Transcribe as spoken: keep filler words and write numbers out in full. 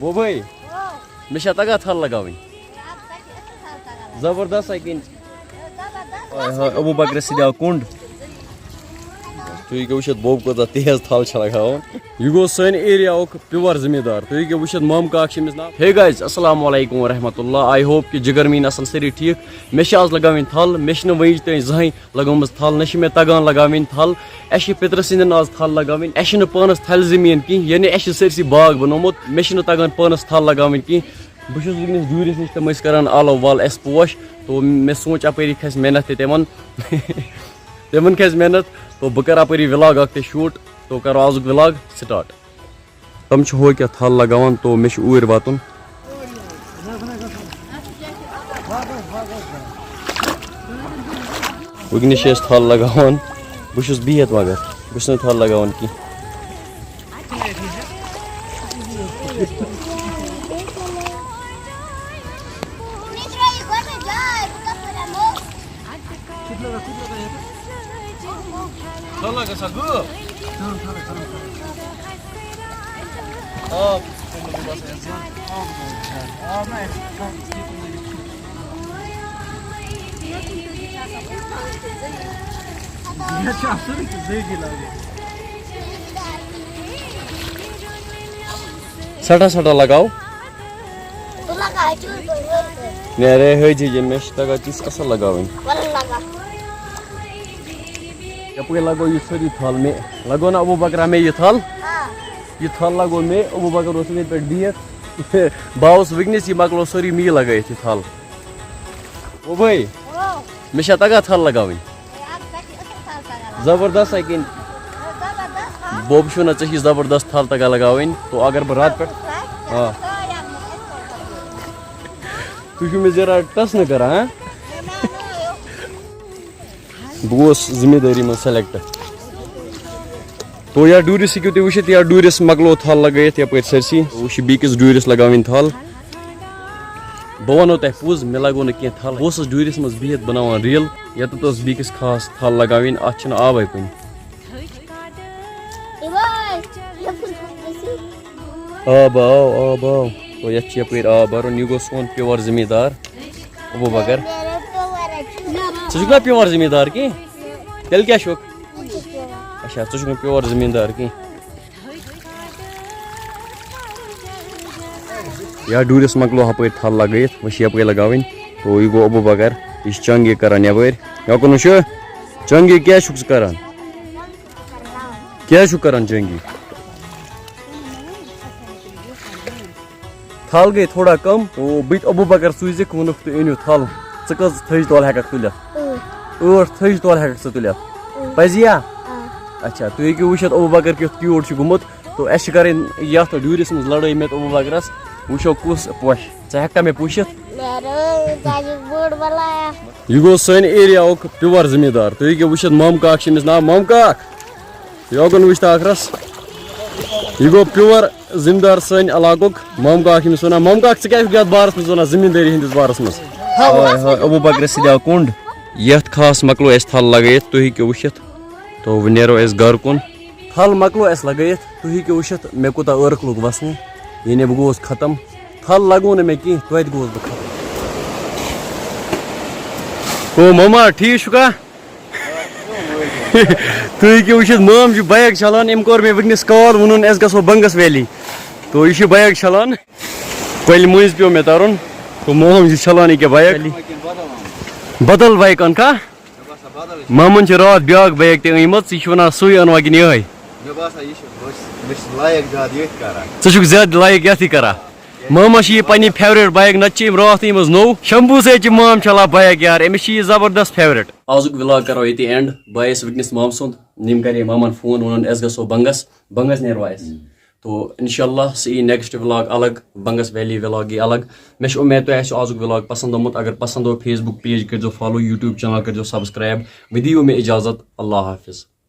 وۄبٲے، مےٚ چھا تگان تھل لگاوٕنۍ؟ زبردست اکہِ کِنۍ۔ ہاے ہاے، ابو بکرس سۭتۍ آو کُنڈ۔ تُہۍ ہیٚکِو وٕچھِتھ، بوب کۭژاہ تیز تھل چھِ لگاوان۔ یہِ گوٚو سانہِ ایریاہُک پیور زٔمیٖندار۔ تُہۍ ہیٚکِو وٕچھِتھ، مامہٕ کاک چھِ أمِس ناو۔ ہے گایز، السلام علیکم ورحمۃ اللہ۔ I hope کہِ جِگر میٲنۍ آسن سٲری ٹھیٖک۔ مےٚ چھِ آز لگاوٕنۍ تھل، مےٚ چھِنہٕ وٕنِچ تانۍ زٕہٕنۍ لگٲومٕژ تھل، نہ چھِ مےٚ تگان لگاوٕنۍ تھل۔ اَسہِ چھِ پِترٕ سٕنٛدٮ۪ن آز تھل لگاوٕنۍ۔ اَسہِ چھِنہٕ پانَس تھلہِ زٔمیٖن کینٛہہ، یعنی اَسہِ چھِ سٲرسٕے باغ بنومُت۔ مےٚ چھِنہٕ تگان پانَس تھل لگاوٕنۍ کینٛہہ۔ بہٕ چھُس وٕنکیٚنَس ڈوٗرِس نِش تِم ٲسۍ کران آلو وال اَسہِ پوش۔ تو مےٚ سوٗنٛچ اَپٲری کھسہِ محنت تہِ تِمَن۔ تِمَن کھسہِ محنت۔ تو بہٕ کرٕ اَپٲری وِلاگ اَکھ تہِ شوٗٹ۔ تو کرو آزُک وِلاگ سٹارٹ۔ تِم چھِ ہُہ کیٛاہ تھل لگاوان، تو مےٚ چھُ اوٗرۍ واتُن۔ وٕنکیٚنَس چھِ أسۍ تھل لگاوان۔ بہٕ چھُس بِہِتھ، مگر بہٕ چھُس نہٕ تھل لگاوان کینٛہہ۔ سٮ۪ٹھاہ سٮ۪ٹھاہ لگاو۔ ژٕ لگاو چوٗرِ پٲٹھۍ ؤرۍ پٲٹھۍ۔ نہ، رے، حٲجی جی، مےٚ چھِ تگان تِژھ اَصٕل لگاوٕنۍ۔ وَلہٕ لگاو۔ یَپٲرۍ لگاو یہِ سٲری تھل مےٚ۔ لگاو نا ابو بکرا مےٚ یہِ تھل؟ آ۔ یہِ تھل لگاو مےٚ، ابو بکر اوس ییٚتہِ پٮ۪ٹھ بِہِتھ۔ بہٕ آوُس وٕنکیٚنَس، یہِ مۄکلو سٲری مے لگٲیِتھ یہِ تھل۔ او بھائی، او۔ مےٚ چھا تگان تھل لگاوٕنۍ؟ ہے، اَتھ پٮ۪ٹھ چھِ اَصٕل تھل تگان لگاوٕنۍ۔ زبردست ہا کِنہٕ؟ زبردست تھل۔ بوب چھُ وَنان، ژےٚ چھِ زبردست تھل تگان لگاوٕنۍ۔ تو اگر بہٕ راتہٕ پٮ۪ٹھ، آ۔ تُہۍ چھِو مےٚ ذرا ٹس نہٕ کران، ہاں؟ بہٕ گوس ذمہ دٲری منٛز سلیکٹ۔ تو یا ڈوٗرِس ہیٚکِو تُہۍ وٕچھِتھ، یا ڈوٗرِس مۄکلو تھل لگٲیِتھ یپٲرۍ سٲرسٕے۔ وۄنۍ چھِ بیٚکِس ڈوٗرِس لگاوٕنۍ تھل۔ بہٕ وَنو تۄہہِ پوٚز، مےٚ لگوو نہٕ کینٛہہ تھل۔ بہٕ اوسُس ڈوٗرِس منٛز بِہِتھ بناوان ریٖل، ییٚتٮ۪تھ ٲس بیٚکِس خاص تھل لگاوٕنۍ، اَتھ چھِنہٕ آبٕے کُنہِ۔ آب آو، آب آو۔ تو یَتھ چھِ یَپٲرۍ آب بَرُن۔ یہِ گوٚو سون پیور زٔمیٖندار ابوٗ بکر۔ ژٕ چھُکھ نا پیور زٔمیٖندار کینٛہہ؟ تیٚلہِ کیٛاہ چھُکھ؟ اچھا، ژٕ چھُکھ نہٕ پیور زٔمیٖندار کینٛہہ۔ یا ڈوٗرِس مۄکلو ہپٲرۍ تھل لگٲیِتھ، وۄنۍ چھِ یپٲرۍ لگاوٕنۍ۔ تو یہِ گوٚو ابوٗ بکر، یہِ چھِ چنٛگی کران یپٲرۍ۔ یوکُن وٕچھِو، چنٛگی کیٛاہ چھُکھ ژٕ کران؟ کیٛاہ چھُکھ کران چنٛگی؟ تھل گٔے تھوڑا کم۔ او، بہٕ تہِ ابوٗ بکر سوٗزِکھ، ووٚنُکھ، "تُہۍ أنِو تھل۔" ژٕ کٔژ تھٔج تولہٕ ہٮ۪ککھ تُلِتھ؟ ٲٹھ۔ ٲٹھ تھٔج تولہٕ ہٮ۪ککھ ژٕ تُلِتھ؟ ٲٹھ۔ پزی یا؟ آ۔ اچھا، تُہۍ ہیٚکِو وٕچھِتھ ابوٗ بکر کیُتھ cute چھُ گوٚمُت۔ تو اَسہِ چھِ کَرٕنۍ یَتھ ڈوٗرِس منٛز لڑٲے مےٚ تہٕ ابوٗ بکرس۔ وٕچھو کُس پوشہِ۔ ژٕ ہٮ۪ککھا مےٚ پوٗشِتھ؟ نیرو، ژٕ چھُکھ بوٚڑ بلایا۔ یہِ گوٚو سانہِ ایریاہُک پیور زٔمیٖندار۔ تُہۍ ہیٚکِو وٕچھِتھ، مامہٕ کاک چھِ أمِس ناو، مامہٕ کاک۔ یوکُن وٕچھ تہٕ ٲخرس۔ یہِ گوٚو پیور زٔمیٖندار سٲنۍ علاقُک۔ مامہٕ کاک چھِ أمِس وَنان۔ مامہٕ کاک، ژٕ کیٛاہ چھُکھ یَتھ بارس منٛز وَنان، زٔمیٖندٲری ہٕنٛدِس بارس منٛز؟ ہاے ہاے، ابوٗ بکرس سۭتۍ آو کُنڈ۔ یَتھ خاص مۄکلو اَسہِ تھل لگٲیِتھ، تُہۍ ہیٚکِو وٕچھِتھ۔ تو وۄنۍ نیرو أسۍ گرٕ کُن۔ تھل مۄکلو اَسہِ لگٲیِتھ، تُہۍ ہیٚکِو وٕچھِتھ مےٚ کوٗتاہ عٲرق لوٚگ وسنہِ، یعنی بہٕ گوٚوُس ختم۔ تھل لگوو نہٕ مےٚ کینٛہہ، توتہِ گوٚوُس بہٕ ختم۔ او ماما، ٹھیٖک چھُکھا؟ تُہۍ ہیٚکِو وٕچھِتھ، مام چھُ بایک چلاوان، أمۍ کوٚر مےٚ وٕنکیٚنس کال، ووٚنُن اَسہِ گژھو بنگس ویلی۔ تو یہِ چھُ بایک چلاوان۔ کۄلہِ مٔنٛزۍ پیوٚو مےٚ ترُن۔ تو مام چھُ چلاوان ییٚکیٛاہ بایک۔ بدل بایک اَنکھا؟ مامن چھِ راتھ بیٛاکھ بیگ تہِ أنۍمٕژ، یہِ چھُ وَنان سُے اَنوا کِنہٕ یِہوٚے؟ مےٚ باسان، یہِ چھُ، بہٕ چھُس، بہٕ چھُس لایق زیادٕ ییٚتھۍ کران۔ ژٕ چھُکھ زیادٕ لایق یَتھٕے کران۔ ماما چھِ یہِ پنٕنۍ favourite بیگ، نَتہٕ چھِ أمۍ راتھٕے أنۍمٕژ نٔو۔ شمبوٗ سۭتۍ چھِ مام چھَلان بیگ یار، أمِس چھِ یہِ زبردست favourite۔ آزُک vlog کرو ییٚتی end۔ بہٕ آیس وٕنکیٚنَس مامہٕ سُنٛد، أمۍ کَرے مامَن فون، ووٚنُن، "اَسہِ گژھو بنٛگَس، بنٛگَس نیروا أسۍ؟" تو انشاءاللہ سُہ یی next vlog الگ، بنگس ویلی vlog یی الگ۔ مےٚ چھِ اُمید تۄہہِ آسِوٕ آزُک vlog پسند آمُت۔ اگر پسند آو، Facebook page کٔرۍزیو follow، YouTube channel کٔرۍزیو subscribe۔ وۄنۍ دِیِو مےٚ اجازت، اللہ حافظ۔